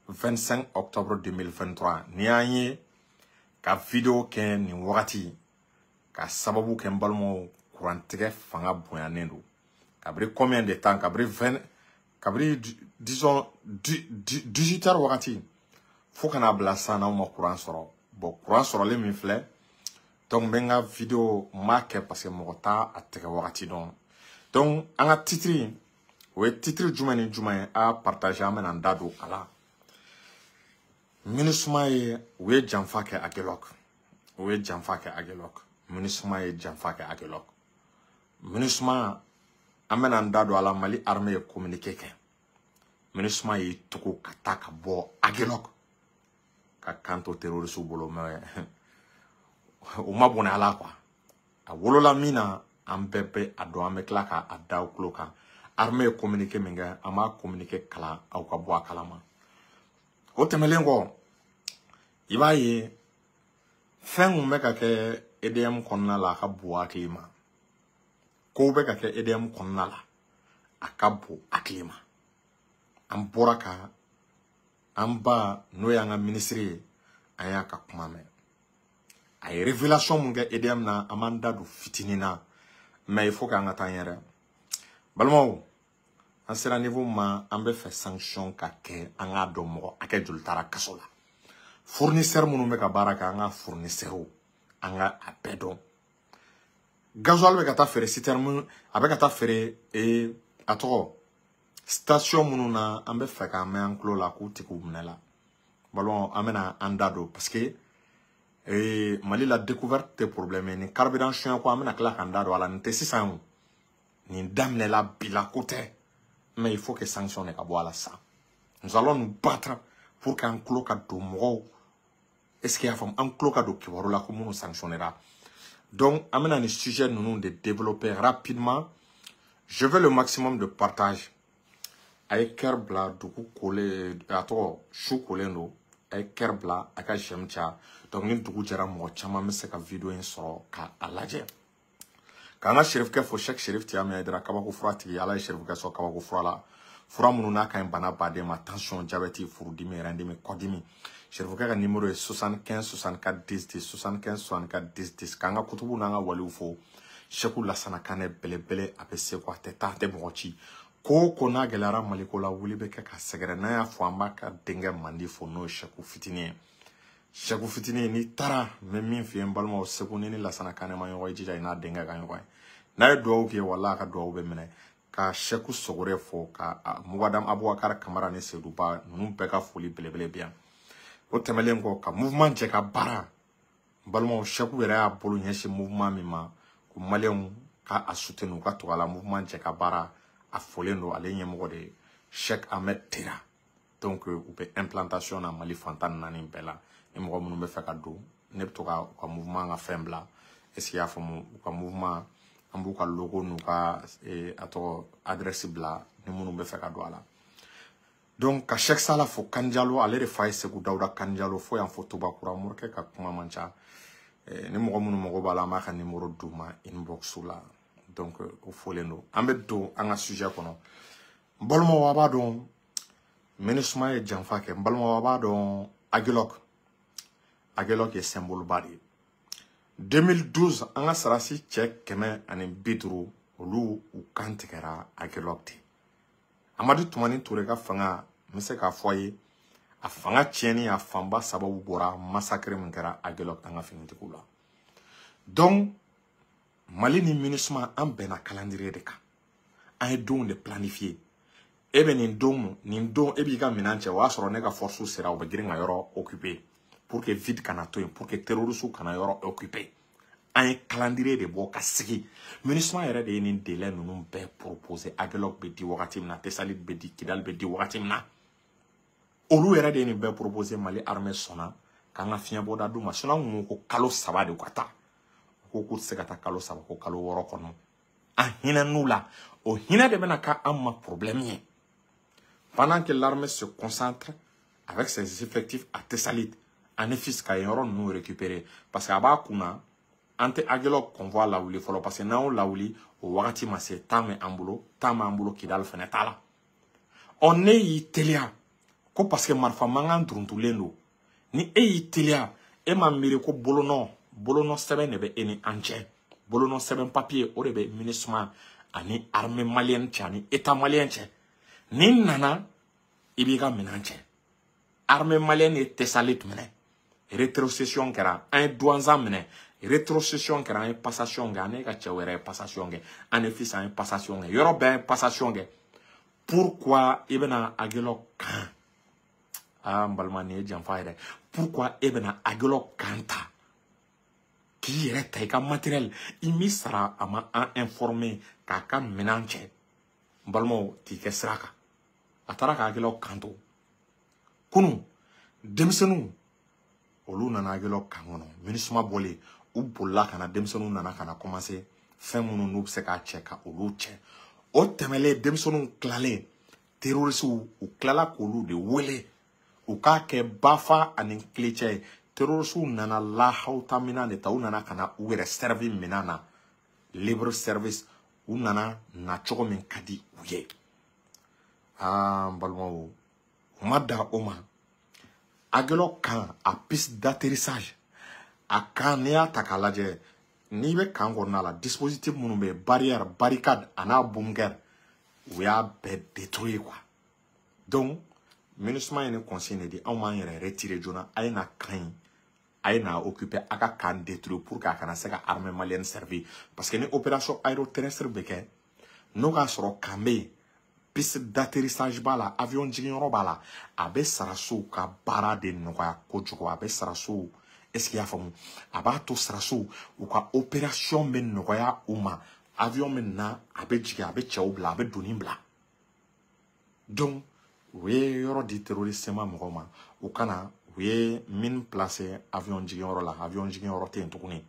25 octobre 2023. Ni y'an ye ka vidéo kɛ nin wagati ka sababu kɛ n balimaw, kurantigɛ fanga bonyanen don. Kabiri combien de temps? Kabiri 20, kabiri disons 18 heures wagati fo kana bila san n'aw ma kuran sɔrɔ. Bon, kuran sɔrɔlen min filɛ, donc n bɛ n ka vidéo n b'a kɛ parce que mɔgɔ t'a a tigɛ wagati dɔn. Donc an ka titre, o ye titre jumɛn ni jumɛn ye? A partager, an bɛna n da don a la. MINUSMA ye, u ye janfa kɛ Aguelhok, u ye janfa kɛ Aguelhok. MINUSMA ye janfa kɛ Aguelhok. MINUSMA, an bɛna n da don a la. Mali armée ye communiqué kɛ. MINUSMA y'i tugu ka taa ka bɔ Aguelhok ka kan to terroriste bolo, mais u ma bɔnɛ a la quoi. A wolola min na, an bɛɛ bɛ a dɔn. An bɛ tila k'a da aw tulo kan. Armée ye communiqué min kɛ, an b'a communiqué kalan, aw ka bɔ a kalama. O tɛmɛlen kɔ, i b'a ye fɛn mun bɛ ka kɛ EDM kɔnɔna la, a ka bon hakili ma. Kow bɛ ka kɛ EDM kɔnɔna la, a ka bon hakili ma. An bɔra ka an ba, n'o y'an ka minisiri ye, an y'a ka kuma mɛn. A ye révélation mun kɛ EDM na, an b'an da don fitinin na, mais il faut k'an ka taa an yɛrɛ. Balimaw, an sera niveau ma, an bɛ fɛ sanction ka kɛ, an k'a dɔn mɔgɔ hakɛ joli taara kaso la, fournisseur minnu bɛ ka baara kɛ, an ka fournisseur, an ka a bɛɛ dɔn. Gasoil bɛ ka taa feere citerne, a bɛ ka taa feere a tɔgɔ station minnu na, an bɛ fɛ k'an mɛn an tulo la k'u tigiw minɛ la. Balimaw, an bɛna an da don parce que Mali la, découverte tɛ problème ye. Nin carburant suɲɛ ko, an bɛna tila k'an da don a la. Nin tɛ sisan o, nin daminɛla bi la ko tɛ, mais il faut que sanction de ka bɔ a la sisan. Nous allons nous battre pour qu'an tulo ka don mɔgɔw, est ce que y'a faamu, an tulo ka don kibaru la ko minnu sanctionnera. Donc an bɛna nin sujet ninnu de développer rapidement. Je veux le maximum de partage. A ye cœur bila, dugu kolen, a tɔgɔ su kolen don. A ye cœur bila, a ka j'aime caya. Donc ni dugu jɛra, mɔgɔ caman bɛ se ka vidéo in sɔrɔ ka a lajɛ. K'an ka serifukɛ fo, Cheikh Cherif Tiyami Hayidara, kabako fura tigi. Ala ye serifukɛ sɔn kabako fura la, fura minnu n'a ka ɲi bana baden ma: tension, diabète, furudimi, rɛndimi, kɔdimi. Serifukɛ ka numéro ye 75 64 10 10, 75 64 10 10. K'an ka kutubu n'an ka waliw fo, Seku Lasana Kanɛ belebele, a bɛ se ko a tɛ taa, a tɛ mɔgɔ ci. Ko o ko n'a gɛlɛyara Maliko la, wuli bɛ kɛ ka sɛgɛrɛ. N'an y'a fɔ, an b'a ka denkɛ mandi fo, n'o ye Seku fitinin ye. Seku fitinin, n'i taara, n bɛ min f'i ye, n balimaw, Segu ni Lasana Kanɛ ma ɲɔgɔn ye, jija i n'a denkɛ ka ɲɔgɔn ye. N'a ye duwawu kɛ, wala a ka duwawu bɛ minɛ. Ka Seku Sogore fo, ka Mugadam Abubakar Kamara ni Seduba ninnu bɛɛ ka foli belebele bɛ yan. O tɛmɛnen kɔ, ka mouvement jɛ ka baara, n balimaw, Seku yɛrɛ y'a bolo ɲɛsin mouvement min ma, ko maliyɛnw ka a soutenir, u ka tugu a la, mouvement jɛ ka baara, a folen don. Ale ɲɛmɔgɔ de ye Cheikh Ahmed Tera. Donc u bɛ implantation na Mali fan 14 bɛɛ la. Ni mɔgɔ minnu bɛ fɛ ka don, ne bɛ to ka u ka mouvement ka fɛn bila, est ce que i y'a faamu? U ka mouvement, an b'u ka logo n'u ka a tɔgɔ adresse bila, ni minnu bɛ fɛ ka don a la. Donc ka Cheikh Sala fo, Kanjalo, ale de fa ye Segu Dawuda Kanjalo, fo yan fo Tobakura. Morikɛ ka kuma man ca. Ni mɔgɔ minnu mago b'a la, an b'a ka numéro d'u ma inbox la. Donc o folen don. An bɛ don an ka sujet kɔnɔ. N balimaw, a b'a dɔn MINUSMA ye janfa kɛ. N balimaw, a b'a dɔn Aguelhok, Aguelhok ye symbole ba de ye. 2012, an ka sarasi cɛ 150, olu u kan tigɛra Aguelhok ten. Amadu Tumani Ture ka fanga, n bɛ se k'a fɔ a ye, a fanga tiɲɛni, a fanba sababu bɔra massacre min kɛra Aguelhok an ka finitigiw la. Donc Mali ni MINUSMA, an bɛnna calendrier de kan, an ye donw de planifier. E bɛ nin don, nin don, e b'i ka minɛn cɛ, o y'a sɔrɔ ne ka force sera, u bɛ girin ka yɔrɔ occuper pour que vide kana to yen, pour que terroristes kana yɔrɔ occuper. An ye calendrier de bɔ ka sigi. MINUSMA yɛrɛ de ye nin délai ninnu bɛɛ proposer. Aguelhok bɛ di wagati min na, Tessalit bɛ di, Kidal bɛ di wagati min na, olu yɛrɛ de ye nin bɛɛ proposer. Mali armée sɔnna k'an ka fiɲɛbɔda d'u ma. Sinon an kun ko kalo 3 de u ka taa, u ko k'u tɛ se ka taa kalo 3, ko kalo 6 kɔnɔ. An hinɛ n'u la, o hinɛ de bɛna k'an ma problème ye. Pendant que l'armée se concentre avec ses effectifs à Tessalit, Anefis, ka yɔrɔ ninnu récupérer, parce que a b'a kunna an tɛ Aguelhok convoi lawuli fɔlɔ, parce que n'an y'o lawuli, o wagati ma se. Temps bɛ an bolo, temps b'an bolo, Kidal fɛnɛ t'a la. Ɔ, ne y'i teliya Ko parce que marifa mankan turuntulen don. Ni e y'i teliya, e ma miiri ko bolonɔ sɛbɛn de bɛ e ni an cɛ. Bolonɔ sɛbɛn papier o de bɛ MINUSMA ani armée malienne cɛ ani état malien cɛ. Ni nana i b'i ka minɛn cɛ. Armée malienne ye Tessalit minɛ. Rétrocession kɛra, an ye Douentza minɛ. Rétrocession kɛra, an ye passation kɛ, an ne ka cɛw yɛrɛ ye passation kɛ, an ni fils an ye passation kɛ, yɔrɔ bɛɛ an ye passation kɛ. Pourquoi i bɛna Aguelhok kan? Ah, n balima, nin ye janfa yɛrɛ. Pourquoi e bɛna Aguelhok kan ta k'i yɛrɛ ta i ka matériel, i m'i sara, a ma an informer k'a ka minɛn cɛ? N balimaw, t'i kɛ sira kan. A taara ka Aguelhok kan to. Kunun denmisɛnninw olu nana Aguelhok kan kɔnɔ, MINUSMA bɔlen, u bolila ka na, denmisɛnninw nana ka na commencer fɛn minnu n'u bɛ se k'a cɛ ka olu cɛ. O tɛmɛlen, denmisɛnninw tilalen, terroristew u tilala k'olu de wele u k'a kɛ bafa ani kilecɛ ye. Terroristew nana lahawuta minɛn de ta, u nana ka na u yɛrɛ servi minɛn na, libre service, u nana na cogo min ka di u ye. Aa, n balimaw, u ma dan o ma. Aguelhok kan, a piste d'atterrissage, a kan, n'i y'a ta k'a lajɛ, n'i bɛ kan kɔnɔna la, dispositif minnu bɛ yen, barrière, barricade a n'a bunker, u y'a bɛɛ détruire quoi. Donc MINUSMA ye nin consigne de di anw m'an yɛrɛ retirer joona, a ye na kan in, a ye na occuper, a ka camp détruire pour que a kana se ka armée malienne servir. Parce que ni opération aéroterrestre bɛ kɛ, n'o k'a sɔrɔ camp bɛ yen, piste d'atterrissage b'a la, avion jiginyɔrɔ b'a la, a bɛ sarasow ka baara de nɔgɔya kojugu. A bɛ sarasow, est ce que i y'a faamu, a b'a to sarasow u ka opération bɛ nɔgɔya u ma. Avion bɛ na, a bɛ jigin, a bɛ cɛw bila, a bɛ doni bila. Donc u ye yɔrɔ di terroriste ma mɔgɔw ma, u kana, u ye mine placer avion jiginyɔrɔ la, avion jiginyɔrɔ tɛ yen tuguni.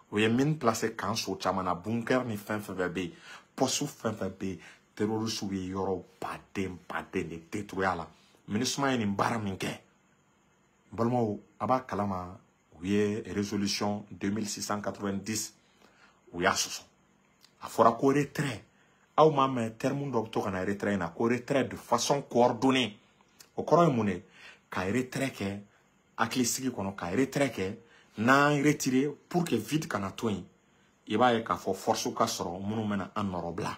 U ye mine placer camp so caman na, bunker ni fɛn fɛn bɛ yen, poste fɛn fɛn bɛ yen, terroriste ye yɔrɔ baden baden de détruire a la. MINUSMA ye nin baara min kɛ, n balimaw, a b'a kalama, u ye résolution 2690, u y'a sɔsɔ. A fɔra ko retrait, aw m'a mɛn terme dɔ bɛ to ka na retrait in na, ko retrait de façon coordonnée. O kɔrɔ ye mun de? Ka retrait kɛ hakilisigi kɔnɔ, ka retrait kɛ n'an retiré pour que vide kana to yen. I b'a ye k'a fɔ force ka sɔrɔ minnu bɛna an nɔrɔbila.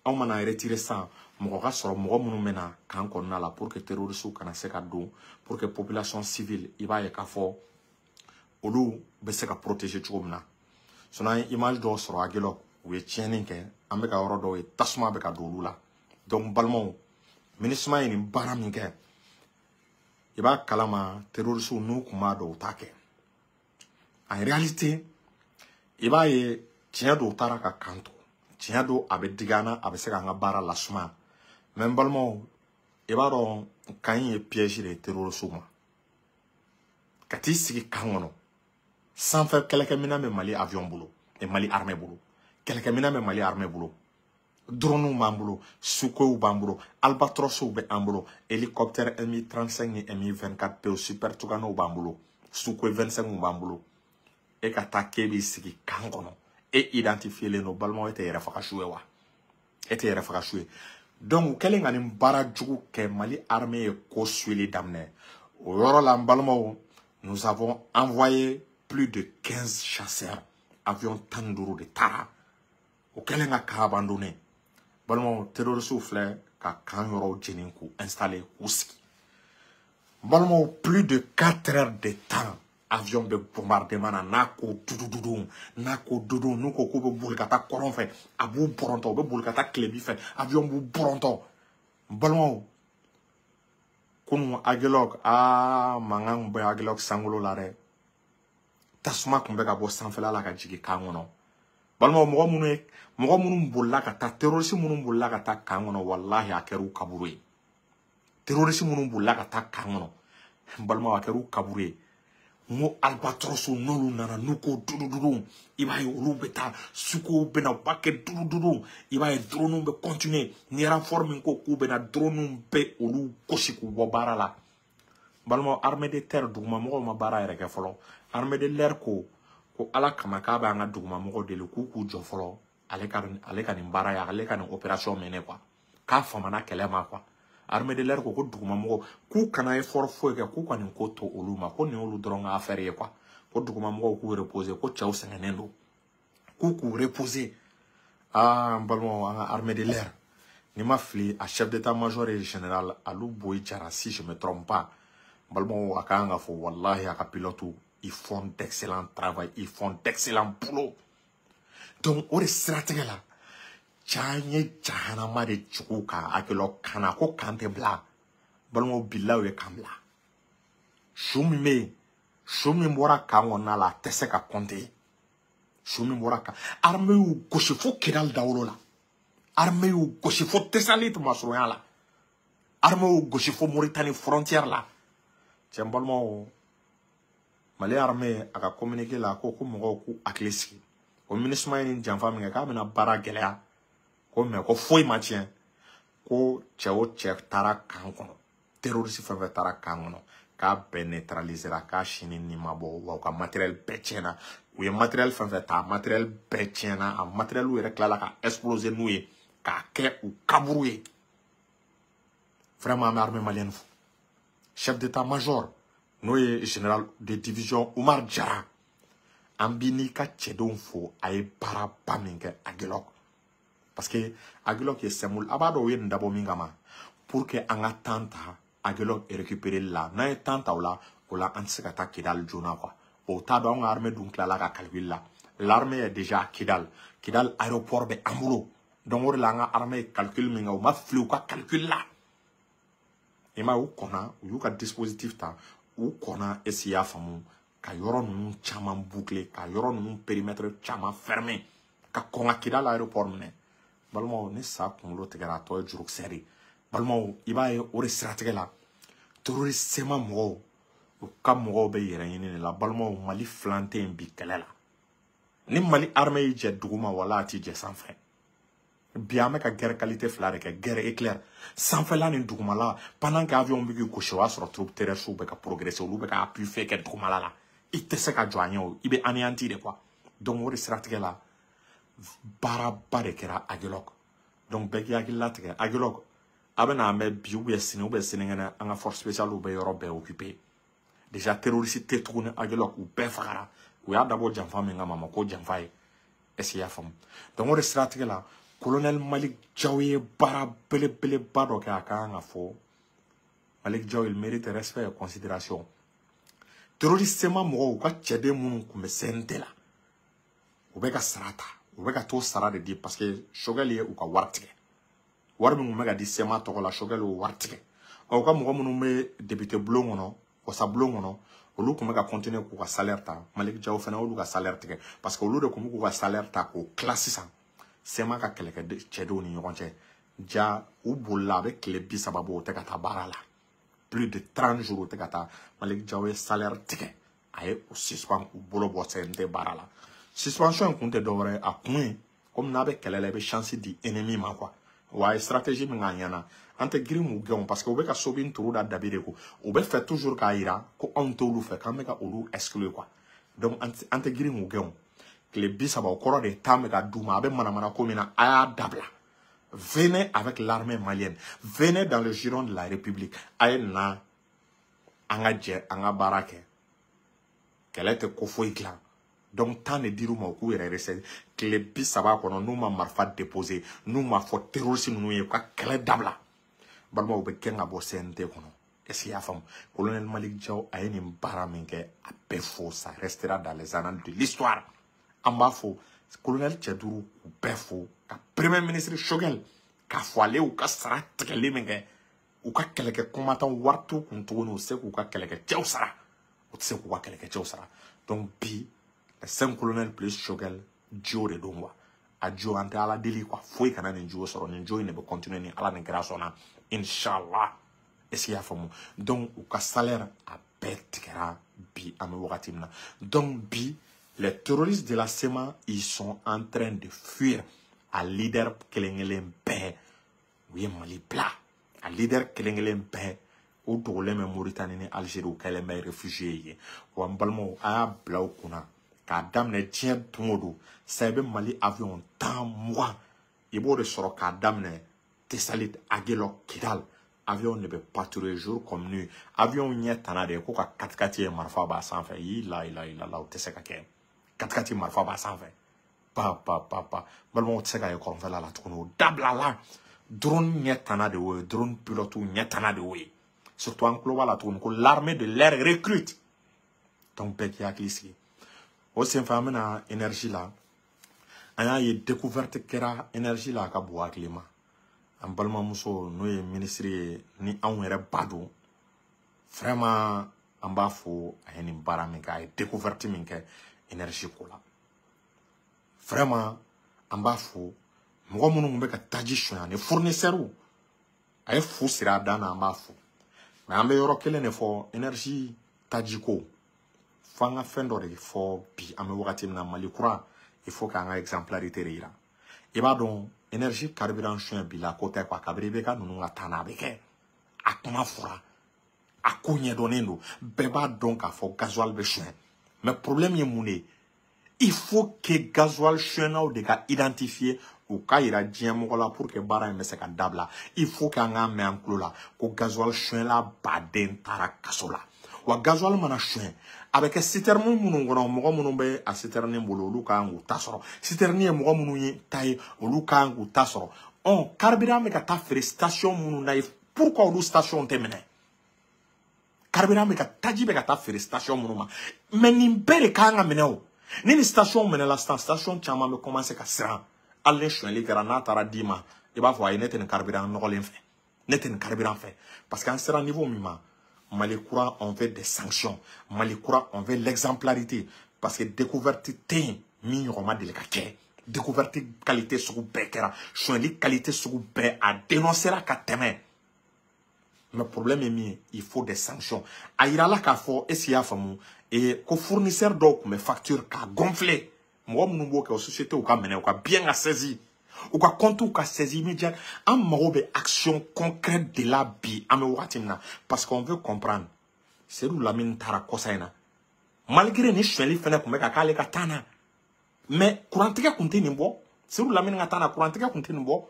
Anw mana retiré sisan, mɔgɔ ka sɔrɔ, mɔgɔ minnu bɛna camp kɔnɔna la pour que terroristes kana se ka don, pour que population civile, i b'a ye k'a fɔ olu bɛ se ka protéger cogo min na. Sinon an ye image dɔw sɔrɔ Aguelhok, u ye tiɲɛni kɛ, an bɛ ka yɔrɔ dɔw ye tasuma bɛ ka don olu la. Donc balimaw, MINUSMA ye nin baara min kɛ, i b'a kalama, terroristes n'u kun b'a dɔn, u t'a kɛ. En réalité, i b'a ye, tiɲɛ don, u taara ka camp to, tiɲɛ don, a bɛ digi an na, a bɛ se k'an ka baara lasumaya. Mais n balimaw, i b'a dɔn, camp in ye piège de ye terroristes ma. Ka t'i sigi camp kɔnɔ, sanfɛ kɛlɛkɛminɛn bɛ Mali avion bolo, Mali armée bolo, kɛlɛkɛminɛn bɛ Mali armée bolo, dronew b'an bolo, Sukhoiw b'an bolo, Albatrosw bɛ an bolo, hélicoptère Mi-35 ni Mi-24P Super Tucanow b'an bolo, Sukhoi 25 b'an bolo. E ka taa k'e b'i sigi camp kɔnɔ, e identifié len don, balimaw, e tɛ yɛrɛ faga su ye wa? E tɛ yɛrɛ faga su ye. Donc u kɛlen ka nin baara jugu kɛ, Mali armée ye ko suyeli daminɛ o yɔrɔ la. N balimaw, nous avons envoyé plus de 15 chasseurs, avion 15 de taara. O kɛlen ka camp abandonné, balimaw, terroristes filɛ ka camp yɔrɔw jeni k'u installer k'u sigi. Balimaw, plus de 4 heures de temps, avion bɛ bombardement na, n'a ko dudududu, n'a ko dudu, n'u ko k'u bɛ boli ka taa kɔrɔn fɛ, a b'u bɔrɔntɔ, u bɛ boli ka taa tilebi fɛ, avion b'u bɔrɔntɔ. N balimaw, kunun Aguelhok, aa, mankan kun bɛ Aguelhok sankolo la dɛ. Tasuma kun bɛ ka bɔ sanfɛla la ka jigin camp kɔnɔ. Balimaw, mɔgɔ minnu ye, mɔgɔ minnu bolila ka taa, terroriste minnu bolila ka taa camp kɔnɔ, walahi, a kɛra u kaburu ye. Terroriste minnu bolila ka taa camp kɔnɔ, n balimaw, a kɛra u kaburu ye. N ko Albatros n'olu nana, n'u ko dudududu, i b'a ye olu bɛ taa, Sukhoiw bɛ na, u b'a kɛ dudududu, i b'a ye drone bɛ continuer. Ni renfort min ko k'u bɛ na, drone bɛ olu gosi k'u bɔ baara la. Balimaw, armée de terre dugumamɔgɔw ma baara yɛrɛ kɛ fɔlɔ. Armée de l'air ko ko ala kama k'a bɛ an ka dugumamɔgɔw deli k'u jɔ fɔlɔ, ale ka nin baara ye, ale ka nin opération mɛnɛ quoi, k'a famana kɛlɛ ma quoi. Armée de l'air ko ko dugumamɔgɔw k'u kana effort foyi kɛ, k'u ka nin ko to olu ma, ko nin y'olu dɔrɔn ka affaire ye quoi. Ko dugumamɔgɔw k'u reposer, ko cɛw sɛgɛnnen don, k'u k'u reposer. Ah, n balimaw, an ka armée de l'air, ni ma fili, a chef d'état-major ye général Alou Boyi Jara, si je me trompe pas. N balimaw, a ka kan ka fɔ wallahi, a ka pilote, ils font d'excellent travail, ils font d'excellent boulot. Donc o de siratigɛ la, can ye jahanama de jugu kan Aguelhok kan na, ko kan tɛ bila. Balimaw, bilahi, u ye kan bila. Su min bɛ yen, su min bɔra kan kɔnɔna la, a tɛ se ka compter. Su min bɔra kan, armée y'u gosi fo Kidal dawolo la, armée y'u gosi fo Tessalit masurunya la, armée y'u gosi fo Mauritanie frontière la. Cɛ, n balimaw, Mali armée a ka communiqué la ko ko mɔgɔw k'u hakili sigi, ko MINUSMA ye nin janfa min kɛ, k'a bɛna baara gɛlɛya ko, mais ko foyi ma tiɲɛ, ko cɛ o cɛ taara kan kɔnɔ, terroriste fɛn fɛn taara kan kɔnɔ, k'a bɛɛ neutralisera, k'a sini ni ma bɔ, wa u ka matériel bɛɛ tiɲɛna. U ye matériel fɛn fɛn ta, a matériel bɛɛ tiɲɛna, a matériel yɛrɛ tilala ka exploser n'u ye k'a kɛ u kaburu ye. Vraiment, an bɛ armée malienne fo. Chef d'état-major, n'o ye général de division Umar Jara, an b'i n'i ka cɛdenw fo, a ye baaraba min kɛ Aguelhok, parce que Aguelhok ye symbole. A b'a dɔn u ye nin dabɔ min kama, pour que an ka temps ta Aguelhok récupérer la. N'an ye temps ta o la, o la an tɛ se ka taa Kidal joona quoi. O t'a dɔn, anw ka armée dun tilala ka calcul la, l'armée est déjà à Kidal. Kidal aéroport bɛ an bolo. Donc o de la, an ka armée ye calcul min kɛ, u ma fili u ka calcul la. I m'a ye, u kɔnna, u y'u ka dispositif ta, u kɔnna. Est-ce i y'a faamu? Ka yɔrɔ ninnu caman boucler, ka yɔrɔ ninnu périmètre caman fermer, ka kɔn ka Kidal aéroport minɛ. Balimaw, ni sa kunkolo tigɛra, a tɔ ye jurukisɛ de. Balimaw, i b'a ye, o de siratigɛ la, terroriste CMA mɔgɔw, u ka mɔgɔw bɛ yɛrɛ ɲini de la. Balimaw, Mali filan tɛ yen bi kɛlɛ la. Ni Mali armée y'i jɛ duguma, wala a t'i jɛ sanfɛ. Bi an bɛ ka guerre qualité fila de kɛ, guerre éclair, sanfɛla ni dugumala. Pendant que avion bɛ k'i gosi, o y'a sɔrɔ troupe terrestre bɛ ka progresser, olu bɛ ka appui fɛ kɛ dugumala la. I tɛ se ka jɔ a ɲɛ o, i bɛ anéanti de quoi. Donc o de siratigɛ la, baaraba de kɛra Aguelhok. Donc bɛɛ k'i hakili latigɛ, Aguelhok a bɛ na mɛn bi ou bien sini ou bien sinikɛnɛ, an ka force spéciale bɛ yɔrɔ bɛɛ occupé déjà. Terroriste tɛ tuguni Aguelhok, u bɛɛ fagara. U y'a dabɔ janfa min kama, ma ko janfa ye. Est ce que i y'a faamu? Donc o de siratigɛ la, colonel Malick Diaw ye baara belebeleba dɔ kɛ. A ka kan ka fɔ, Malick Diaw, il mérite respect et considération. Terroriste ma mɔgɔw, u ka cɛden minnu tun bɛ CNT la, u bɛ ka sara ta, u bɛ ka t'o sara de di, parce que Choguel ye u ka wari tigɛ. Wari min tun bɛ ka di CMA tɔgɔ la, Choguel y'o wari tigɛ. Ɔ, u ka mɔgɔ minnu bɛ député bulon kɔnɔ, wasa bulon kɔnɔ, olu tun bɛ ka continuer k'u ka salaire ta. Malick Diaw fana y'olu ka salaire tigɛ, parce que olu de tun bɛ k'u ka salaire ta k'o tila sisan CMA ka kɛlɛkɛ cɛdenw ni ɲɔgɔn cɛ. Ja, u bolila, a bɛ tile 30 bɔ, u tɛ ka taa baara la, plus de 30 jours u tɛ ka taa. Malick Diaw ye salaire tigɛ, a ye u suspend, u bolo bɔ CNT baara la. Suspension in kun tɛ dɔwɛrɛ ye, a kun ye komi n'a bɛ kɛlɛ la, i bɛ chance di ennemi ma quoi. Wa a ye stratégie min k'a ɲɛna, an tɛ girin k'u gɛn, parce que u bɛ ka sobin turu da dabi de ko u bɛ fɛ toujours k'a yira ko anw t'olu fɛ, k'an bɛ ka olu exclure quoi. Donc an tɛ girin k'u gɛn. Tile 30, o kɔrɔ de temps bɛ ka d'u ma, a bɛ manamana ko min na, a y'a dabila. Venez avec l'armée malienne, venez dans le giron de la République, a ye na an ka jɛ an ka baara kɛ. Kɛlɛ tɛ ko foyi dilan. Donc temps de dir'u ma, u k'u yɛrɛ ressaisir. Tile 30 kɔnɔ, n'u ma marifa déposer, n'u ma fɔ terroriste ninnu ye u ka kɛlɛ dabila, balimaw, u bɛ gɛn ka bɔ CNT kɔnɔ. Est ce que i y'a faamu? Colonel Malick Diaw, a ye nin baara min kɛ, a bɛɛ fo, ça restera dans les annales de l'histoire. An b'a fɔ colonel cɛ duuru, u bɛɛ fo, ka premier ministre Choguel k'a fɔ ale y'u ka sara tigɛli min kɛ, u ka kɛlɛkɛ combattant wari t'u kun tuguni, u tɛ se k'u ka kɛlɛkɛ cɛw sara, u tɛ se k'u ka kɛlɛkɛ cɛw sara. Donc bi, les cinq colonels plus Choguel, jo de don quoi. A jo, an tɛ Ala deli quoi, foyi kana nin jo sɔrɔ. Nin jo in de bɛ continuer ni Ala ni kira sɔnna, inshallah. Est ce que i y'a faamu? Donc u ka salaire a bɛɛ tigɛra bi, an bɛ wagati min na. Donc bi, les terroristes de la CMA, ils sont en train de fuir. A leader kelen kelen bɛɛ, u ye Mali bila. A leader kelen kelen bɛɛ, u dogolen bɛ Mauritanie ni Algérie, u kɛlen bɛ réfugié ye. Wa n balimaw, a y'a bila u kunna k'a daminɛ diɲɛ don o don sa, i bɛ Mali avion 10, 20, i b'o de sɔrɔ k'a daminɛ Tessalit, Aguelhok, Kidal. Avion de bɛ patrouiller jour comme nuit. Avion ɲɛ tana de ye ko ka katikati ye marifa b'a sanfɛ. Yi la la la la, o tɛ se ka kɛ. Katikati marifa b'a sanfɛ. Pa pa pa pa. Balimaw, tɛ se ka ye kɔrɔnfɛla la tuguni, o dabila la. Drone ɲɛ tana de y'o ye, drone pilote ɲɛ tana de y'o ye. Surtout an tulo b'a la tuguni ko l'armée de l'air recrute. Donc bɛɛ k'i hakili sigi. O senfɛ, an bɛna énergie la. An y'a ye, découverte kɛra énergie la, a ka bon hakili ma. An balimamuso, n'o ye ministre ye, ni anw yɛrɛ ba don, vraiment an b'a fo, a ye nin baara min kɛ, a ye découverte min kɛ énergie ko la, vraiment an b'a fo. Mɔgɔ minnu tun bɛ ka taji sonya ni fournisseurs, a ye fu siri a dan na, an b'a fo. Mais an bɛ yɔrɔ kelen de fɔ: énergie taji ko, fo an ka fɛn dɔ de fɔ bi. An bɛ wagati min na, Mali kura, il faut k'an ka exemplarité de yira. I b'a dɔn, énergie carburant sonya bi la ko tɛ quoi. Kabini i bɛ ka ninnu ka taa n'a bɛ kɛ, a kuma fɔra, a ko ɲɛdɔnnen don, bɛɛ b'a dɔn k'a fɔ gasoil bɛ sonya. Mais problème ye mun de ye? Il faut que gasoil soɲɛnaw de ka identifier, u ka yira diɲɛ mɔgɔ la, pour que baara in bɛ se ka dabila. Il faut que an k'a mɛn an tulo la ko gasoil soɲɛla baden taara kaso la. Wa gasoil mana soɲɛ, a bɛ kɛ citerne minnu kɔnɔ, mɔgɔ minnu bɛ a citerne bolo, olu ka kan k'u ta sɔrɔ. Citerne ye mɔgɔ minnu ye ta ye, olu ka kan k'u ta sɔrɔ. Ɔ, carburant bɛ ka taa feere station minnu na ye, pourquoi olu station tɛ minɛ? Carburant bɛ ka, taji bɛ ka taa feere station minnu ma, mais nin bɛɛ de kan ka minɛ. O ni nin station minɛla sisan, station caman bɛ commencer ka siran. Hali ni sonyɛli kɛra, n'a taara d'i ma, i b'a fɔ: ayi, ne tɛ nin carburant nɔgɔlen fɛ, ne tɛ nin carburant fɛ. Parce que an sera niveau min ma, Mali kura, on veut des sanctions. Mali kura, on veut l'exemplarité, parce que découverte tɛ yen min ɲɔgɔn ma deli ka kɛ. Découverte qualité sugu bɛɛ kɛra, sonyɛli qualité sugu bɛɛ a dénoncera ka tɛmɛ. Mais problème ye min ye, il faut des sanctions. A yirala k'a fɔ, est ce que i y'a faamu, ko fournisseur dɔw tun bɛ facture k'a gonfler. Mɔgɔ minnu b'o kɛ, o société ka minɛ, u ka bien ka saisi, u ka compte ka saisi immédiat. An mago bɛ action concrète de la bi, an bɛ wagati min na, parce qu'on veut comprendre. Seydou Lamine taara kɔsa in na, malgré ni sonyɛli fɛnɛ tun bɛ ka k'ale ka taa na, mais kurantigɛ tun tɛ nin bɔ. Seydou Lamine ka taa na, kurantigɛ tun tɛ nin bɔ,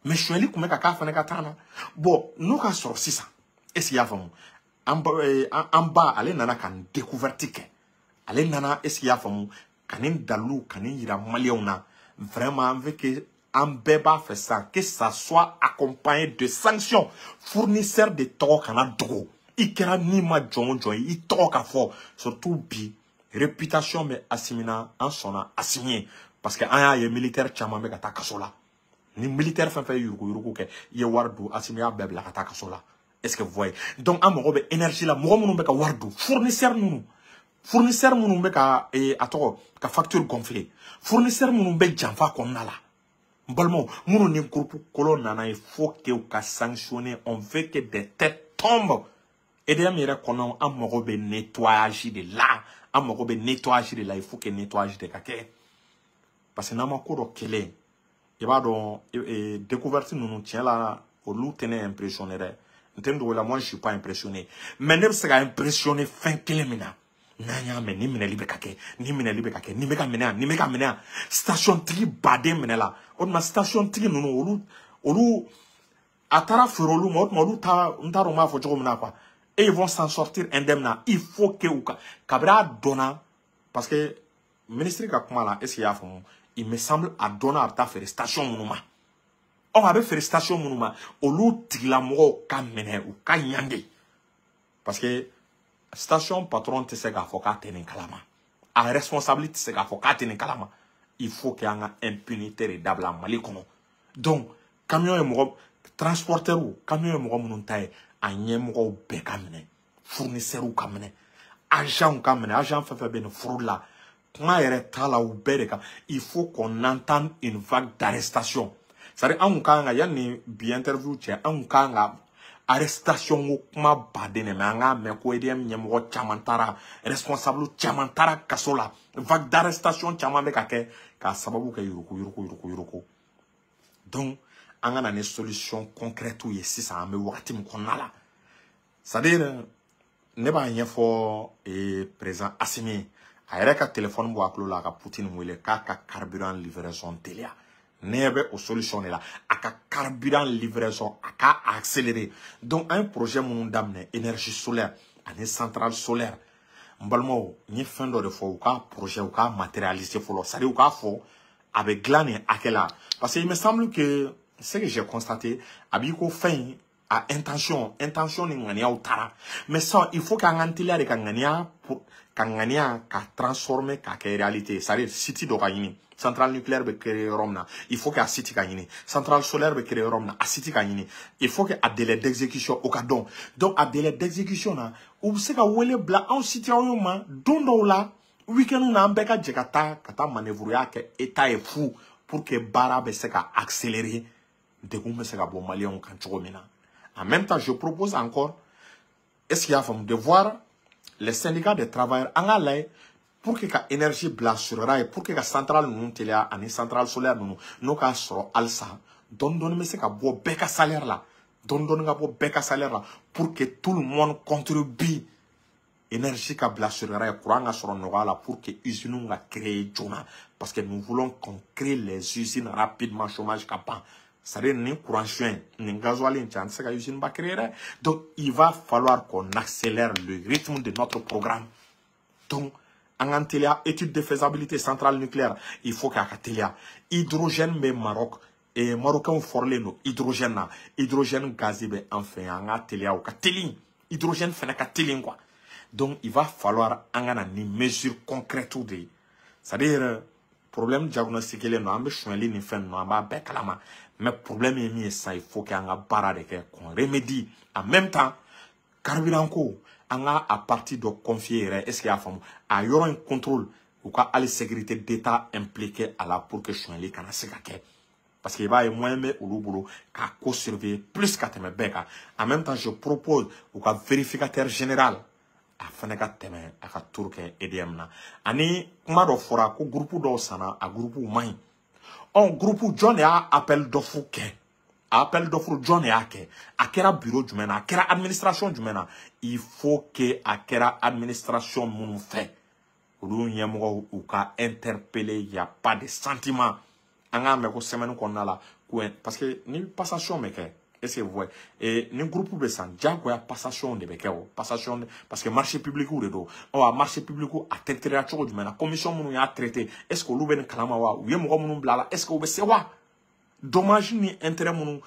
mais sonyɛli tun bɛ ka k'a fɛnɛ ka taa na. Bon, n'o ka sɔrɔ sisan, est ce que i y'a faamu, an ba, an ba, ale nana ka nin découverte kɛ. Ale nana, est ce que i y'a faamu, ka nin dalilu ka nin yira maliyɛnw na. Vraiment, an veut que, an bɛɛ b'a fɛ sisan que ça soit accompagné de sanctions. Fournisseur de tɔgɔ kana dogo. I kɛra min ma jɔn o jɔn ye, i tɔgɔ ka fɔ. Surtout bi, réputation bɛ Asimi na, an sɔnna Asimi ye, parce que an y'a ye militaire caman bɛ ka taa kaso la. Ni militaire fɛn fɛn ye yuruguyurugu kɛ, i ye wari dun, Asimi y'a bɛɛ bila ka taa kaso la. Est ce que vous voyez? Donc an mago bɛ énergie la, mɔgɔ minnu bɛ ka wari dun, fournisseur ninnu, fournisseur minnu bɛ ka a tɔgɔ ka facture gonfler, fournisseur minnu bɛ janfa kɔnɔna la, n balimaw, minnu ni groupe kolon nana, il faut que u ka sanctionner. On veut que des têtes tombent. EDM yɛrɛ kɔnɔ, an mago bɛ nettoyage de la, an mago bɛ nettoyage de la. Il faut que nettoyage de ka kɛ, parce que n'an ma ko dɔ kelen, i b'a dɔn, découverte ninnu, tiɲɛ la, olu tɛ ne impressionné dɛ. N tɛ n dogo la, moi je suis pas impressionné. Mais ne bɛ se ka impressionné fɛn kelen min na, n'an y'a mɛn nin minɛli bɛ ka kɛ, nin minɛli bɛ ka kɛ, nin bɛ ka minɛ yan, nin bɛ ka minɛ yan, station tigi baden minɛ la. O tuma station tigi ninnu, olu a taara feere olu ma. O tuma olu ta, n t'a dɔn n b'a fɔ cogo min na quoi. Et ils vont s'en sortir indemne na. Il faut que u ka, kabini a dɔnna, parce que ministre ka kuma la, est ce que i y'a faamu, il me semble a dɔnna a bɛ taa feere station minnu ma. Ɔ, a bɛ feere station minnu ma, olu tigilamɔgɔw ka minɛ, u ka ɲange, parce que station patron tɛ se k'a fɔ k'a tɛ nin kalama, a responsable tɛ se k'a fɔ k'a tɛ nin kalama. Il faut que an ka impunité de dabila Mali kɔnɔ. Donc camion ye mɔgɔ transporteur, camion ye mɔgɔ minnu ta ye, a ɲɛmɔgɔw bɛɛ ka minɛ, fournisseurs ka minɛ, agents ka minɛ, agent fɛn fɛn bɛ nin fraude la, kuma yɛrɛ t'a la, u bɛɛ de kan. Il faut qu'on entende une vague d'arrestation. C'est à dire, anw kan ka, yanni bi interview cɛ, anw kan ka arrestation ko kuma baden de mɛ. An k'a mɛn ko EDM ɲɛmɔgɔ caman taara, responsable caman taara kaso la, vague d'arrestation caman bɛ ka kɛ k'a sababu kɛ yuruku yuruku yuruku yuruku. Donc an ka na ni solution concrète ye sisan, an bɛ wagati min kɔnɔna la. C'est à dire, ne b'a ɲɛfɔ président Assimi, a yɛrɛ ka téléphone bɔ a tulo la, a ka Poutine wele k'a ka carburant livraison teliya. Ne bɛ o solution de la a ka carburant livraison a ka accélérer. Donc an ye projet minnu daminɛ, énergie solaire ani centrale solaire, n balimaw, n ye fɛn dɔ de fɔ, u ka projet u k'a matérialiser fɔlɔ, c'est à dire u k'a fɔ a bɛ dilan nin hakɛ la, parce que il me semble que ce que j'ai constaté, a b'i ko fɛn in a intention ni ŋaniyaw taara. Mais ça, il faut k'an k'an teliya de ka ŋaniya pour ka ŋaniya ka transformer k'a kɛ réalité, c'est à dire site dɔ ka ɲini. Centrale nucléaire bɛ créer yɔrɔ min na, il faut que a site ka ɲini. Centrale solaire bɛ créer yɔrɔ min na, a site ka ɲini. Il faut que a délai d'exécution o ka dɔn. Donc a délai d'exécution na, u bɛ se ka wele bila anw citoyens ma don dɔw la, week-end na, an bɛɛ ka jɛ ka taa manœuvre kɛ état ye fu pour que baara bɛ se ka accélérer, degun bɛ se ka bɔ maliyɛnw kan cogo min na. En même temps, je propose encore, est-ce qu'il y a faamu, de voir les syndicats des travailleurs, an k'a lajɛ pour que ka énergie bila sur rail, pour que ka centrale ninnu teliya ani centrale solaire ninnu, n'o k'a sɔrɔ halisa dɔɔni dɔɔni bɛ se ka bɔ bɛɛ ka salaire la, dɔɔni dɔɔni ka bɔ bɛɛ ka salaire la, pour que tout le monde contribue, énergie ka bila sur rail, courant ka sɔrɔ nɔgɔya la, pour que usines ka créer joona, parce que nous voulons qu'on crée les usines rapidement, chômage ka ban. C'est-à-dire ni courant suɲɛ ni gasoil in cɛ, an tɛ se ka usine ba créer dɛ. Donc il va falloir qu'on accélère le rythme de notre programme. Donc an k'an teliya, étude de faisabilité centrale nucléaire, il faut k'a ka teliya. Hydrogène bɛ Maroc et Marocains fɔrɔlen don hydrogène na. Hydrogène gaz bɛ an fɛ yan, an k'a teliya, o ka teli, hydrogène fɛnɛ ka teli quoi. Donc il va falloir an ka na ni mesure concrète de ye, c'est-à-dire problème diagnostiqué len don, an bɛ sonyɛli ni fɛn ninnu, an b'a bɛɛ kalama, mais problème ye min ye sisan, il faut que an ka baara de kɛ, qu'on remédie. En même temps, carburant ko, an ka a partie dɔ confier yɛrɛ, est ce que y'a faamu, a yɔrɔ in contrôle, u ka hali sécurité d'État impliqué a la pour que sonyɛli kana se ka kɛ, parce que i b'a ye moyen bɛ olu bolo k'a ko surveiller plus ka tɛmɛ bɛɛ kan. En même temps, je propose u ka vérificateur général a fana ka tɛmɛ a ka tour kɛ EDM na. Ani kuma dɔ fɔra ko groupe dɔw sanna, a groupe man ɲi. Ɔ groupe jɔn de y'a appel d'offre kɛ? A appel d'offre jɔn de y'a kɛ? A kɛra bureau jumɛn na? A kɛra administration jumɛn na? Il faut que a kɛra administration minnu fɛ, olu ɲɛmɔgɔw u ka interpeller. Y a pas de sentiment. An k'a mɛn ko semaine kɔnɔna la ko, parce que ni passation bɛ kɛ, est-ce que vous voyez, et ni groupe bɛ san, diyagoya passation de bɛ kɛ, o passation, parce que marché public de don. Ɔ a marché public a traité cogo jumɛn na? Commission minnu y'a traité, est-ce que olu bɛ nin kalama wa? U ye mɔgɔ minnu bila a la, est-ce que u bɛ se wa? Dommage ni intérêt minnu,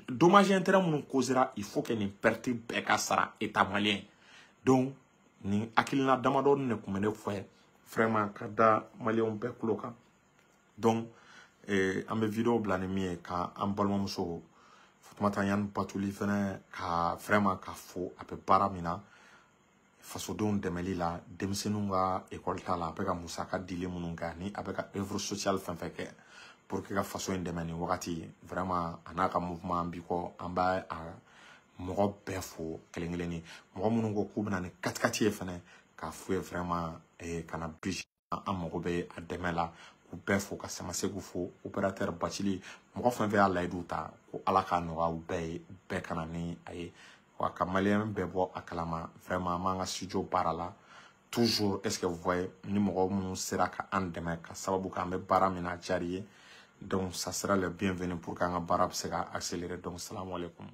dommage intérêt minnu causera, il faut que nin perte bɛɛ ka sara état malien. Donc nin hakilina damadɔni de tun bɛ ne fɛ vraiment ka da maliyɛnw bɛɛ tulo kan. Donc an bɛ vidéo bila ni min ye, ka an balimamuso Fatumata Ɲani Batuli fɛnɛ ka vraiment ka fo, a bɛ baara min na fasodenw dɛmɛli la, denmisɛnninw ka école ta la, a bɛ ka musaka dili minnu kɛ, ani a bɛ ka œuvre sociale fɛn fɛn kɛ pour que ka faso in dɛmɛ nin wagati, vraiment a n'a ka mouvement an bi kɔ. An b'a a mɔgɔ bɛɛ fo kelen kelenni, mɔgɔ minnu ko k'u bɛna ni katikati ye fɛnɛ, k'a f'u ye vraiment ka na bi, an mago bɛ a dɛmɛ la. K'u bɛɛ fo, ka Samasegu fo, opérateur Bacili, mɔgɔ fɛn fɛn y'a layidu ta, ko Ala k'a nɔgɔya u bɛɛ ye, u bɛɛ ka na ni a ye wa ka maliyɛn bɛɛ bɔ a kalama. Vraiment an b'an ka studio baara la toujours, est ce que vous voyez, ni mɔgɔ minnu sera ka an dɛmɛ ka sababu kɛ an bɛ baara min na a diyara i ye, donc ça sera le bienvenu pour qu'an ka baara bɛ se ka accélérer. Donc salamu aleykum.